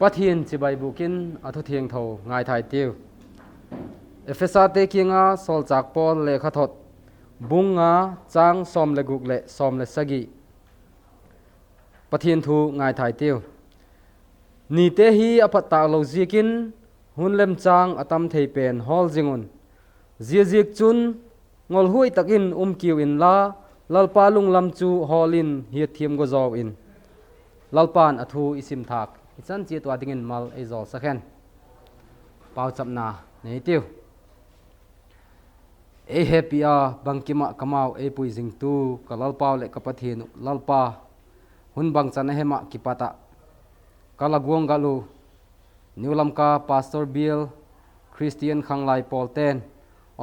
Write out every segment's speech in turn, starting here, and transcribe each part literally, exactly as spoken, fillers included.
Pathian chibai bûk in a thu thiangtho ngaithai tiu. Ephesate kiang ah sawlchâk Paul lekhathot, bung nga, châng sawm le guk leh sawm le sagi. Pathian thu ngaithai tiu. Nite hi a phat tâk lo ziakin, hun lemchâng a tam thei pen hawl zing un. Ziaziakchun, ngolhuai tak in um kiu inla, Lalpa lunglam chu hawl in hiatthiam gua zaw in. Lalpa'n a thu i sim thâk i chan chiat ua dingin mal ei zawlsak hen. Pauchapna nei tiu. Ei hepi a, bangkim ah kamau ei pui zingtu ka Lalpau leh ka Pathian uh Lalpa, hun bangchan a hem ah kipat ah ka la guanggal uh, New Lamka Pastor Bial Christian Khanglai Pawlte'n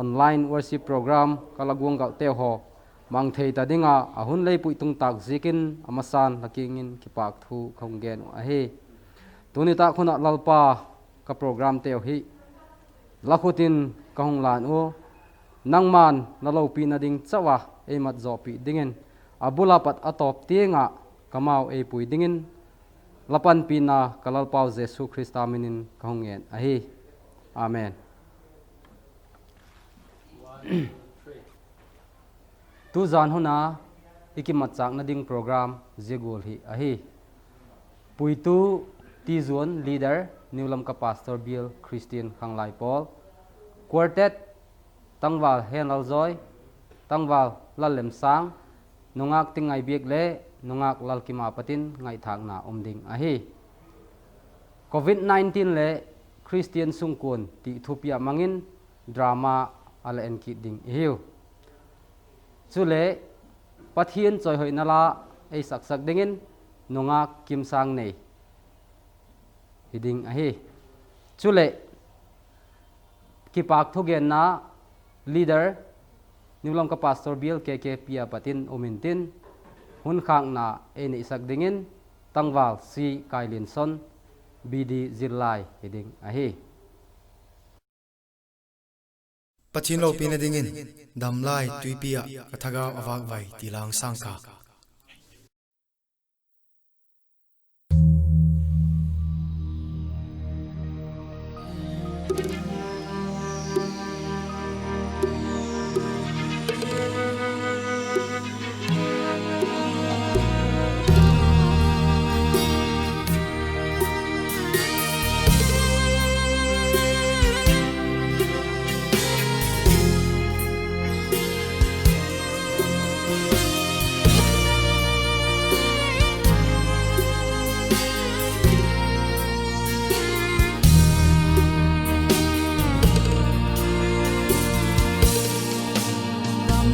online worship program ka la guanggalteu haw mang thei ta ding a a hun lei puitung tâk ziakin a masa'n la kiang in kipâk thu ka hung gen uh ahi. Tuni tâk hun ah Lalpa, ka programteu hi la khut in ka hung lân u, nangma'n la lopina ding chau a ei mat zawpi dingin, a bul a pat a tawp tiang ah kamau ei pui dingin, la panpina ka Lalpau Jesu Khrista min in ka hung ngen ahi. Amen. Tuzan hun a i kimatchâkna ding program zia gual hi ahi. Puitu Tizuan, leader, New Lamka Pastor Bial Christian Khanglai Pawl. Quartet, tangval Henlalzawi, tangval Lallemsâng, nungâk Tingngaibiak le nungâk Lalkima pat in ngaithâkna um ding ahi. Covid nineteen leh Christian sungkuan ti thupi a mang in drama a la en kit ding i hiu. Chule Pathian chawihoina la ei saksak dingin nungâk Kimsângnei hi ding ahi. Chuleh kipâk thugenna leader, New Lamka Pastor Bial K K P a pat in um intin, hun khâkna ei neisak dingin tangval C. Kailianson, B D Zillai hi ding ahi. Pathian lopina dingin, Damlai tuipi ah ka thagau a vâkvai ti la hung sâng ka.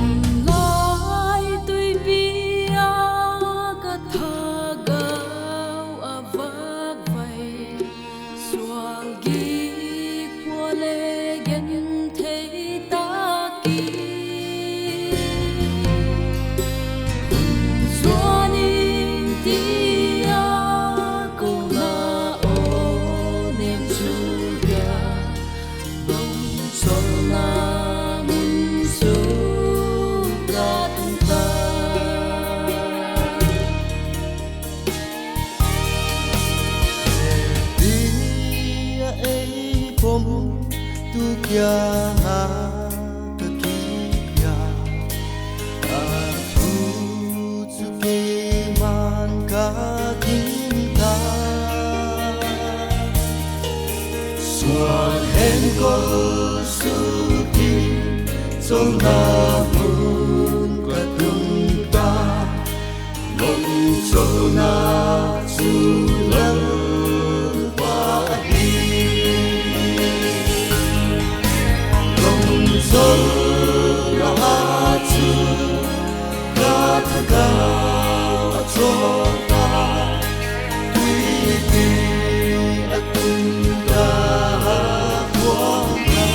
Damlai tuipi ah ka thagau a vâkvai, sual gik pua le genthei tak i, hun zuan in ti a ko la aw, nem chu ka, lungchonna mun chu ka tung ta. Ti a ei pom tu kiang a ka kipia, a thu chu keima'n ka ging ta. Sual henkol suk in, chonna mun ka tung ta, lungchonna chu Lalpa hi. Lungchonna ah chun ka thagau a chawl ta, tuipi a tung ta, kuang ta.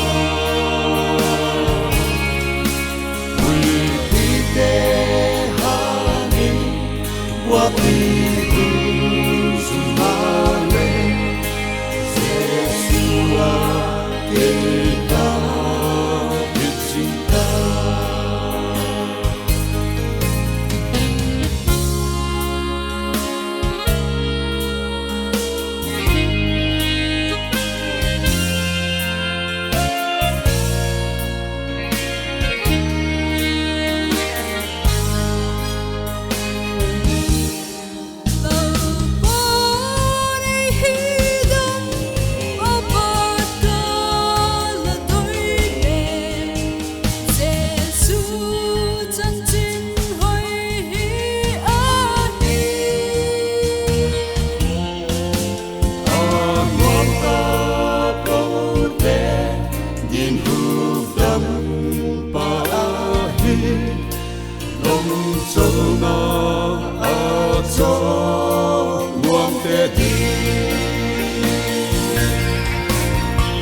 Chawlna a chaw nuamte hi,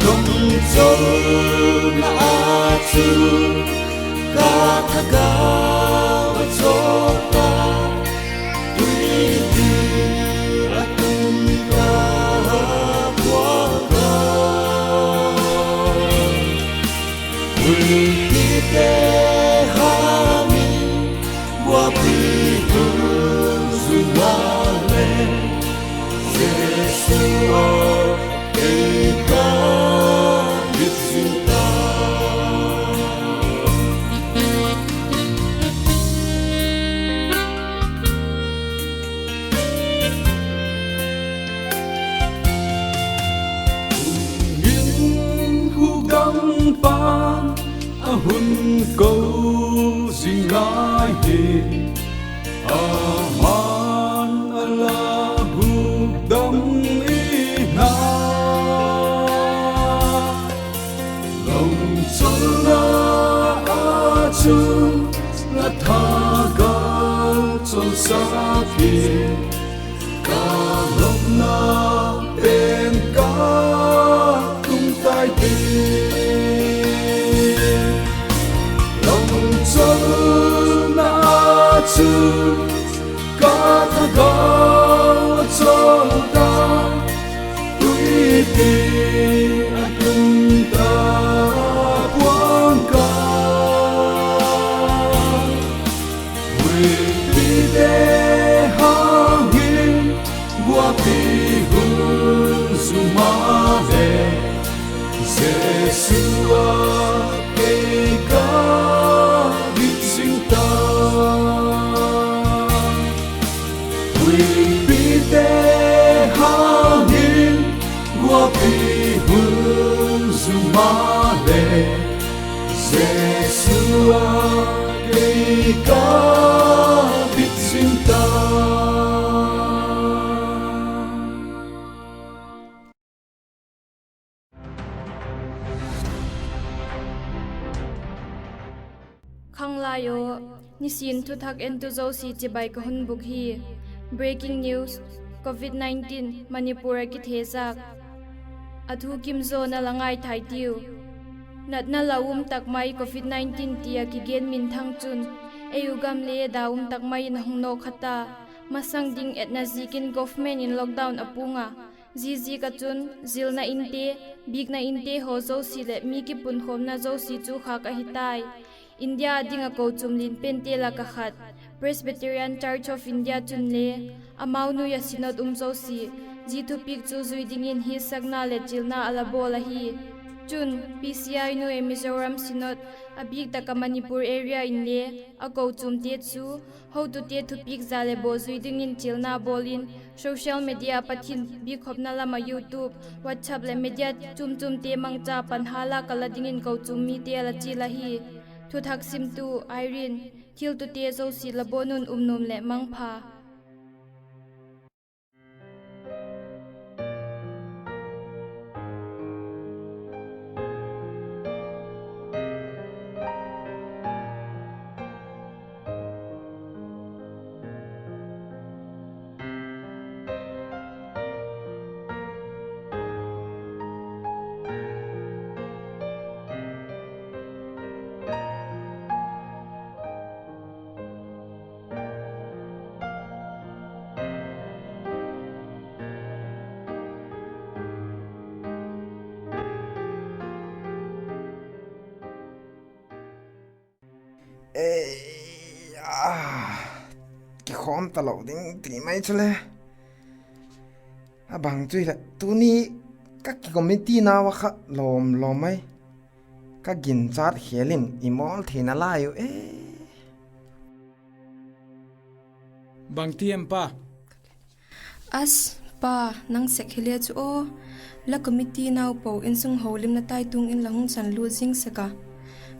lungchawlna a chu ka thagau a chawl ta, tuipi a tung ta puang ka. Huipite hangin buapi hun zuma le, Jesu a kei ka bit zing ta. Hukdampa a hun ko zing lai hi, aman a la hukdam i na. Lungchawlna a chu la thagau chawlsak hi, ka lopna pen ka tung tai hi. Lungchawlna chu ka thagau a chawl ta, tuipi a tung ta puang ka. Huipite hangin buapi hun zuma le, Jesu a kei ka bit zing ta. Huipite hangin buapi hun zuma le, Jesu a kei ka bit zing ta. Khanglai aw, nisin thuthak entu zosia chibai ka hun bûk hi. Breaking news, Covid nineteen, Manipur ah kithezâk. A thu kim zawna la ngaithai tiu. Natna la um tak mai Covid nineteen ti a kigen minthang chun, ei u gam le da um tak mai in a hung nawk kha ta. Masang ding etna ziakin government in lockdown a puang a, ziaziak ah chun zilna inte, biakna inte haw zosia leh mi kipunkhawmna zosia chu khâk ahi tai. India a ding ah kochuam lian pente lak ah khat, Presbyterian Church of India chun le amau nuai ah synod um zosia, zia thupiak chu zui dingin hiatsakna leh chilna a la bawl ahi. Chun, PCI nuai Mizoram Synod, a bik tak ah Manipur area inle a kochuamte chu hotute thupiak za leh bawl zui dingin chilna bawl in, social media Pathian biakkhopna lam ah YouTube, WhatsApp leh media chuamchuamte mangcha panhâl a ka la dingin kochuam mite a la chial ahi. Thuthak simtu Irene, thiltute zosia la bawn un um nuam leh mangpha. Ei, a, kikhawm talo ding ti mai chule. A bang chu hileh tuni ka kicommitteenau a kha lawm lawm mai. Ka ginchat khêl in i mawl theina lai u e. Bangti em pa? As, pa, nang sek hile chu aw. La committeenau po insung holimna taitung in la hung chan lut zing sek a.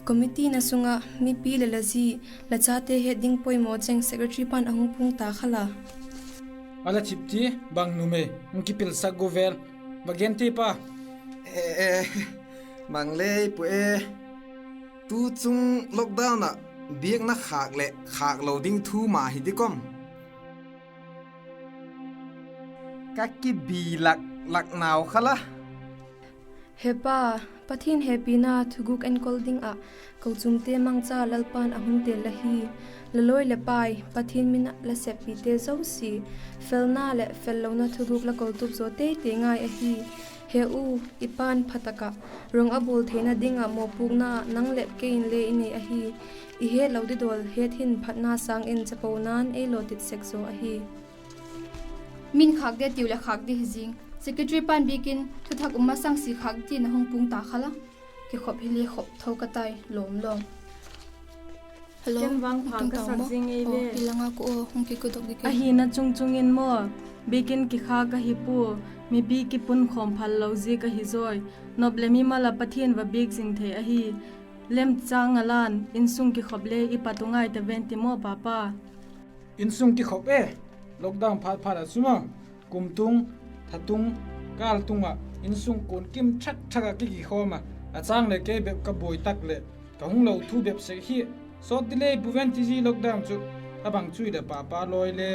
Committeena sung ah mipi leh la zi, la chate het ding poimaw cheng secretary pa'n a hung puang ta kha la. A la thip ti, bang numei hung kipilsak gu vel. Va gen ti pa. E, mang lei pu e. Tu chung lockdown ah Biakna khâk leh khâk lo ding thu ma hi di kam. Ka kibi lak lak nau kha la. He Pa, Pathian hepina thuguk enkol ding ah kochuamte mangcha Lalpa'n a hun tel la hi. La lawi leh pai, Pathian min ah la seppite zosia, felna leh fellona thuguk la koltup zaw teitei ngai ahi. He U, i Pa'n pha tak ah rong a bul theina ding ah mawpuakna nang leh kei inle i nei ahi. I hetlo didawl het hin phatna sâng in chapona'n ei lawtit sek zaw ahi. Min khâk di tiu leh khâk di hi zing. Secretary pa'n Biakin thuthak um masang sia khâk di ti'n a hung puang ta kha la. Kikhop hile khop tho ka tai lawm lawm. Hello, ken vang pha ka sak zing ei le. Ahina chung chung in maw, Biakin kikhâk ahi pua, mipi kipunkhawm phal lo ziak ahi zawi. Nop leh mimal ah Pathian va biak zing thei ahi. Lemchâng a la'n insung kikhop le i pat u ngai ta ven ti maw, Papa? Insung kikhop e, lockdown phat phat ah chu maw, kumtung, thatung, kâltung ah insung kuan kim thak thak ah kikikhawm a, a châng leh kei bep ka buai tak leh ka hung lo thu bep sek hi. Sawt di le i pu ven ti zi lockdown chu. A bang chu i leh Papa lawi le,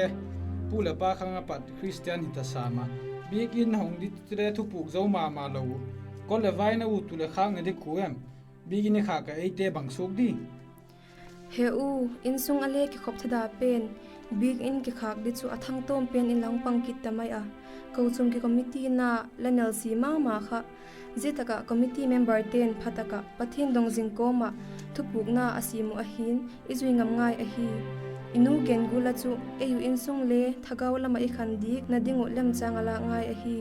pu leh pa khang a pat Christian hi ta sam a, Biakin hong di ti le thupuk zo ma ma lo u. Kol leh vai na u tu leh khâk na di kua em? Biakin i khâk ah eite bang suak di? He U, insung a le kikhop thada pen, Biakin kikhâk di chu a thangtawm pen in la hung pang kit ta mai a. Kochuam ki committee na la nelsia ma ma kha, zia tak ah committee memberte'n pha tak ah Pathian dong zing kawm ah thupukna a siam uh ahi'n i zui ngam ngai ahi. I nu gen gual ah chu ei u insung le thagau lam ah i khan diakna ding uh lemchâng a lâk ngai ahi.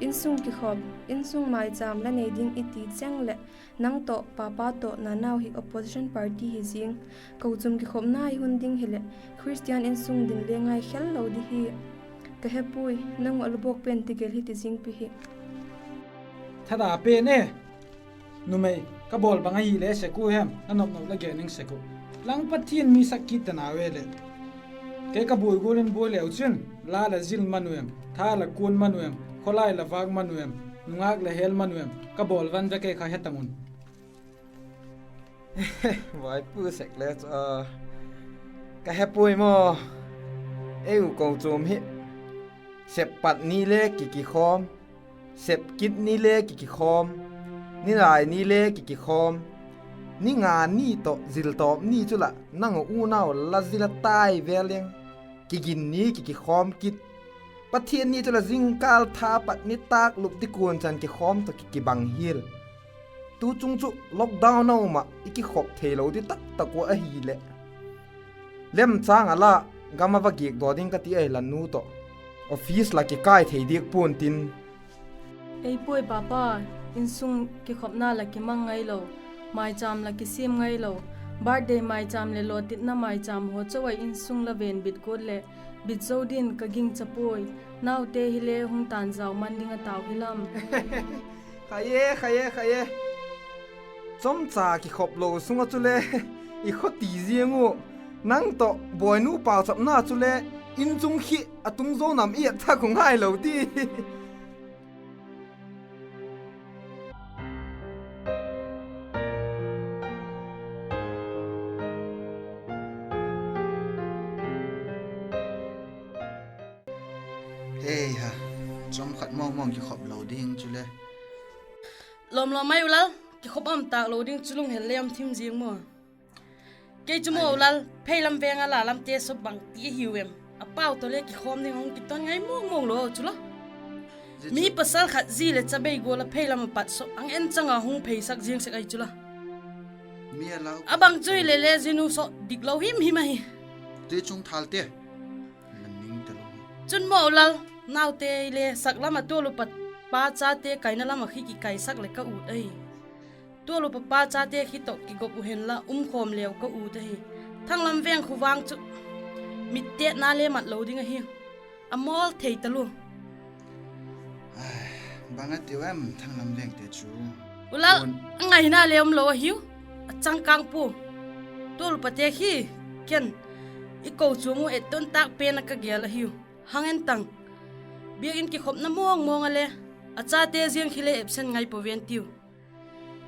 Insung kikhop, insung maichâm la nei ding i ti cheng leh, nang tawh Papa tawh na nau hi opposition party hi zing. Kochuam kikhopna i hun ding hileh Christian insung ding le ngai khel lo di hi. Ka he puai, nang uh a lubawk pen ti gel hi ti zing pi hi. Thada pen e, numei, ka bawl bang ahile sek u hem, na nop nop la gen ning sek u. Lang Pathian mi sak kit ta nau e leh. Kei ka buai gual in buai leu chun, la la zil man u em, tha la kuan man u em, khawlai la vâk man u em, nungâk la hel man u em, ka bawl van ve kei kha he tang un. Vaipu sek le chu a, ka he puai maw. Ei u kochuam hi sep pat ni le kikikhawm, sep kit ni le kikikhawm, nilai ni le kikikhawm, ni nga ni tawh zil tawp ni chu lah nang u unau la zil a tai vel ing. Kigin ni kikikhawm kit, Pathian ni chu lah zingkâl tha pat nitâk lup di kuan chan kikhawm tawh kikibang hial. Tu chung chu lockdown a um ah i kikhop theilo di taktak ua ahileh, lemchâng a la, gam a va giakdaw ding ka ti ahi la nu tawh. Office la kikai thei diak pua'n tin. Ei puai Papa, insung kikhopna la kimang ngailo, maichâm la kisiam ngailo, birthday maichâm leh lawtitna maichâm haw chau ah insung la venbit guat leh bit zo din ka gingcha puai. Naute hile hung tan zau man ding a tau hilam. Khai e, khai e, khai e. Chomcha kikhop lo sung ah chule i khawti ziang u. Nang tawh bawinu pauchapna chule in chung khi a tung zo nam i et thak u ngailo ti. Hei ha, chawm khat mawngmawng kikhop lo ding chule. Lawm lawm mai u Lal, kikhop am tâk lo ding chu lunghel le am thim ziang maw. Kei chu maw u Lal, pheilam veng a la lamte sop bang ti hiu em? A pau tawh le kikhawm ding hung kiton ngai mawngmawng lo chu la. Mi pasal khat zi leh chabei gual a pheilam a pat sop ang en chang a hung pheisak ziang sek ahi chu la. A bang chu hile le zia nu sawt diklo himhim ahi. Ti chung thalte. Chun maw u Lal, naute le sak lam a tual upa pa chate kaina lam ah khi kikaisak leh ka ut ahi. Tual upa pa chate khi tawh kigop u henla um khawm leu ka ut ahi. Thanglam veng khu vang chu mittetna le mat lo ding ahi. A mawl thei talua. Bang a tiu em Thanglam vengte chu? U Lal, a ngaina le um lo ahiu. A changkâng pua. Tual upate khi ken i kochuam u etton tâk pen a ka gel ahiu. Hang en tang. Biakin kikhopna mawngmawng a le, a chate ziang khi le absent ngai pua ven tiu.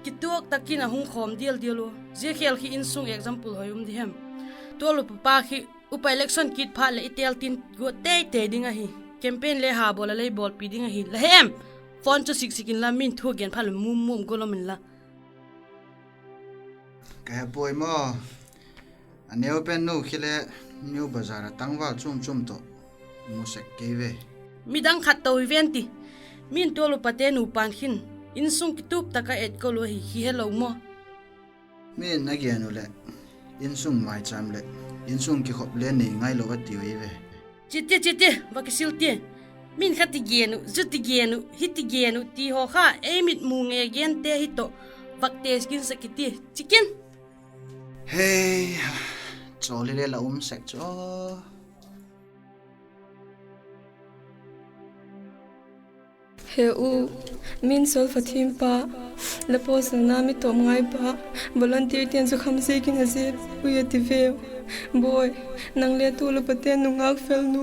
Kituak tak in a hung khawm dial dial ua. Zia khel khi insung example hoi um di hem? Tual upa pa khi upa election kit phat leh i têl tin guat tei tei ding ahi. Campaign le ha bawl a lei bawlpi ding ahi la hem? Phone chu sik sik inla, min thu gen phat leh mum mum gol um inla. Ka he puai maw? A neu pen nu khi le New Bazar a tangval chuam chuam tawh mu sek kei ve. Midang khat to hi ven ti. Min tual upate nu pan khin insung kitup tak a et kol u ahi khi helo maw? Min a gen u leh, insung maichâm leh insung kikhop le nei ngailo a tiu ei ve. Chi ti, chi ti, va kisil ti. Min kha ti gen uh, zu ti gen uh, hi ti gen uh ti haw kha ei mit mu ngei a gente hi tawh vak test kin sek kiti chi kin. Hei, chawl hi le la um sek chu. He u, min solfa thiam pa, la pawsalna mi tawm ngai pa, volunteer te'n zu kham ziakin a zep ui a ti veu. Bawi, nang le tual upate'n nungâk fel nu,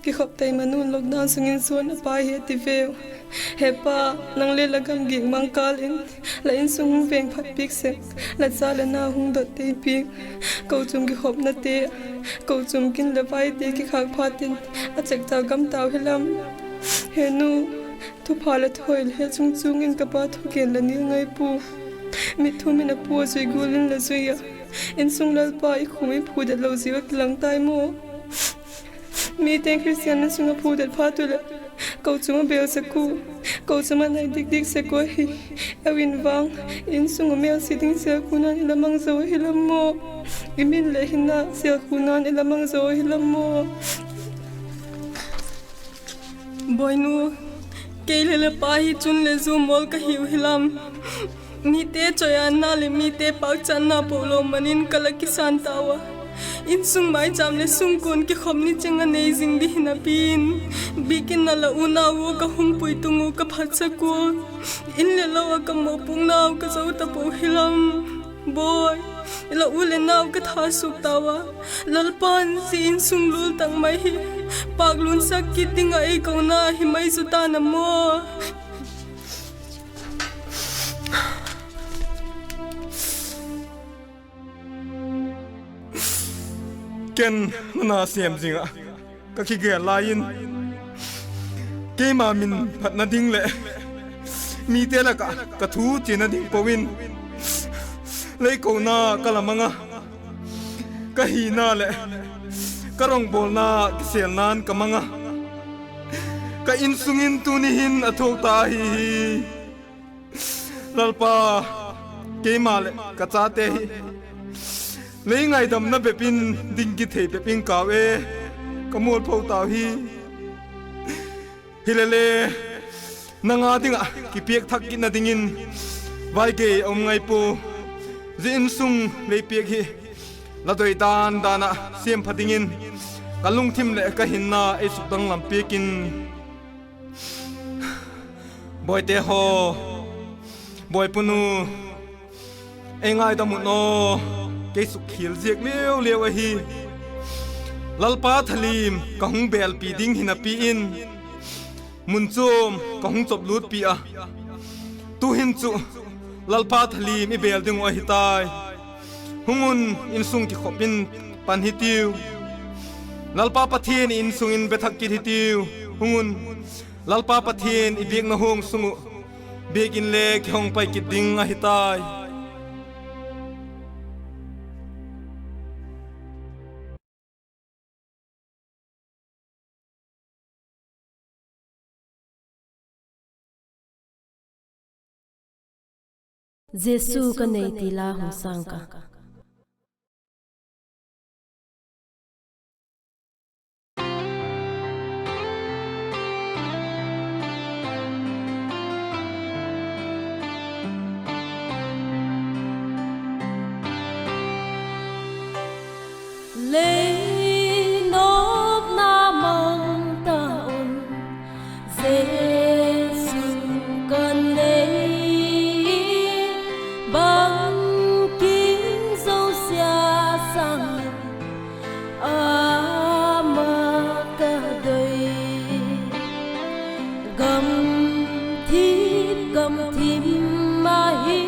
kikhop taima nu'n lockdown sung in zuan a pa hi a ti veu. He pa, nang le la gamgi mang kâl in, la insung hung vêng phat piak sek, la cha le nau hung dot tei piak, kochuam kikhopnate, kochuam kin leh vaite kikhâk phat in, a chek ta gam tau hilam. He nu, thupha leh thuhoi le he chung chung in ka pa thugen la nil ngai pua. Mitthum in a pua zui gual in la zui a, insung Lalpa i khum i phudet lo ziu a kilang tai maw? Mite'n Khristian insung a phudet phat u leh, kochuam a bêl sek ua, kochuam a nai dik dik sek ua hi. Eu in vang, insung a mêlsia ding sêlkhuna'n i la mang zo ahi lam maw? I min leh hinna sêlkhuna'n i la mang zo ahi lam maw? Bawinu, kei le la pa hi chun le zu mawl ka hiu hilam. Mite chawianna leh mite pâkchatna po lo man in ka la kisan tau a. Insung maichâm leh sungkuan kikhop ni cheng a nei zing di hinapi in, biakin a la unau ua ka hung puitung u ka phatsak ua, in leh lo ah ka mawpuaknau ka zo tapo hilam. Bawi, la u leh nau ka thasuk tau a, Lalpa'n zia insung lul tak mai hi pâklunsak kit ding ah ei kona hi mai zu ta'n a maw? Ken la na sêm zing ah ka kigel lai in, keima min phatna ding leh mite lak ah ka thu chiana ding po in, lei kona ka la mang a, ka hina leh ka rongbawlna kisêlna'n ka mang a, ka insung in tuni hin a thuak ta ahi hi. Lalpa, keima leh ka chate hi lei ngaidamna bep in ding kithei bep in kau e, ka mualpho tau hi. Hilele, nang â ding ah kipiak thak kitna dingin vai gei a um ngai pua. Zia insung lei piak hi la doi dan dan ah siam pha dingin ka lungthim leh ka hinna ei sukdanglam piak in. Bawite haw, Bawipunu, ei ngaidam un aw, kei sukkhial ziak liau liau ahi. Lalpa thalim ka hung bêlpi ding hinapi in, mun chuam ka hung chawplûtpi a, tu'hin chu Lalpa thalim i bêl ding uh ahi tai. Hung un, insung kikhop in pan hitiu. Lalpa Pathian i insung in be thak kit hitiu. Hung un, Lalpa Pathian i biakna huang sung uh biak in le kihong pai kit ding ahi tai. Jesu ka nei ti la hung sâng ka. Lei nopna mang ta un, Jesu ka nei, bangkim zosia sâng ama ka doi. Gamthip gamthim ahi,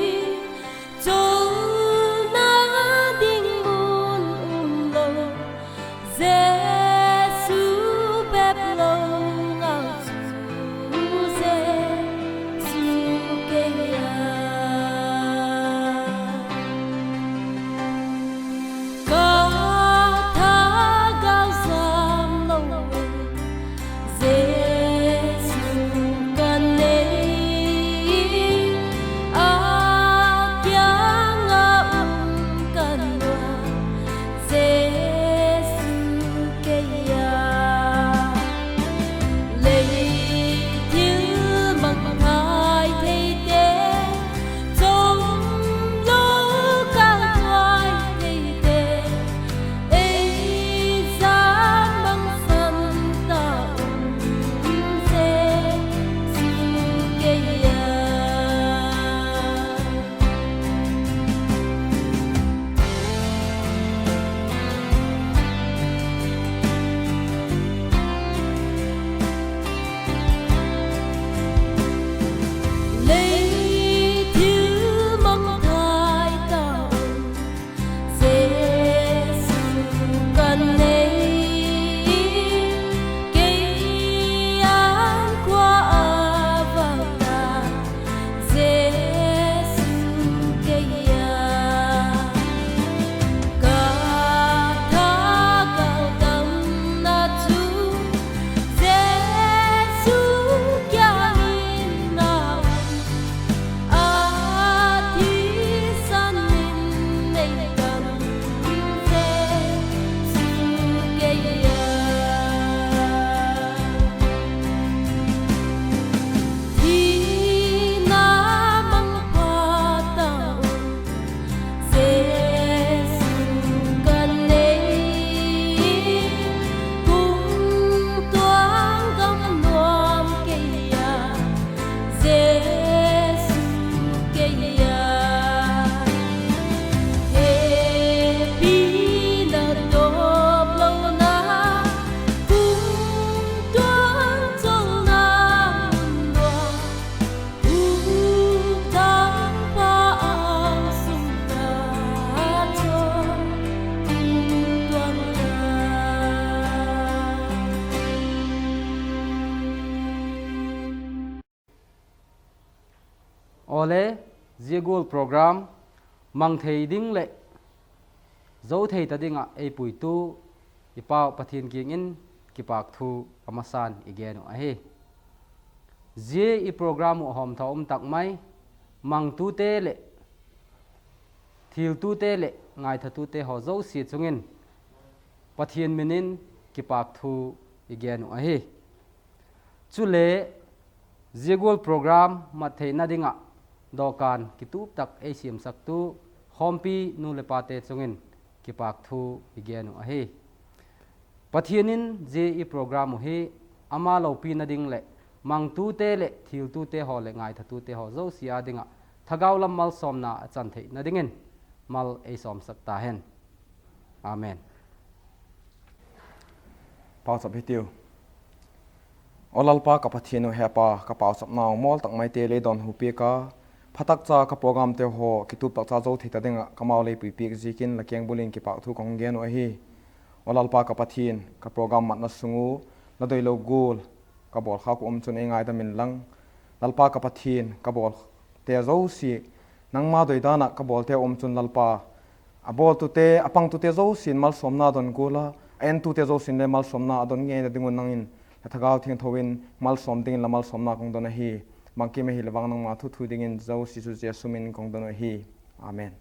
Awle, zia gual program mang thei ding leh zo thei ta ding ah ei puitu i Pau Pathian kiang in kipâk thu a masan i gen uh ahi. Zia i program uh hawmthaw um tak mai mangtute leh thiltute leh ngaithatute haw zosia chung in Pathian min in kipâk thu i gen uh ahi. Chule, zia gual program mat theina ding ah dawkan kitup tak ei siamsaktu khawmpi nu leh pate chung in kipâk thu i gen uh ahi. Pathian in zia i program uh hi ama lopina ding leh mangtute leh thiltute haw leh ngaithatute haw zosia â ding ah thagau lam malsawmna a chan theina dingin mal ei sawmsak ta hen. Amen. Pauchap hitiu. Aw Lalpa ka Pathian uh, Hepa, ka pauchapnau mawl tak maite lei dawnhu piak a, pha tak cha ka programte haw kitup tak cha zo thei ta ding ah ka mau lei pui piak ziakin la kengbul in kipâk thu ka hung gen uh ahi. Aw Lalpa ka Pathian, ka program matna sung u la doilo gual ka bawlkhak uh um chun ei ngaidam inlang, Lalpa ka Pathian, ka bawlte zosia nangma doidan ah ka bawlte um chun Lalpa, a bawltute, a pangtute zosia'n malsawmna a don gual a, a entute zosia'n le malsawmna a don ngeina ding un nang in la Thagau Thiangtho in malsawm dingin la malsawmna ka hung don ahi. Bangkim ahileh vang nangma thu thu dingin zosia chu Jesu min in ka hung don uh ahi. Amen.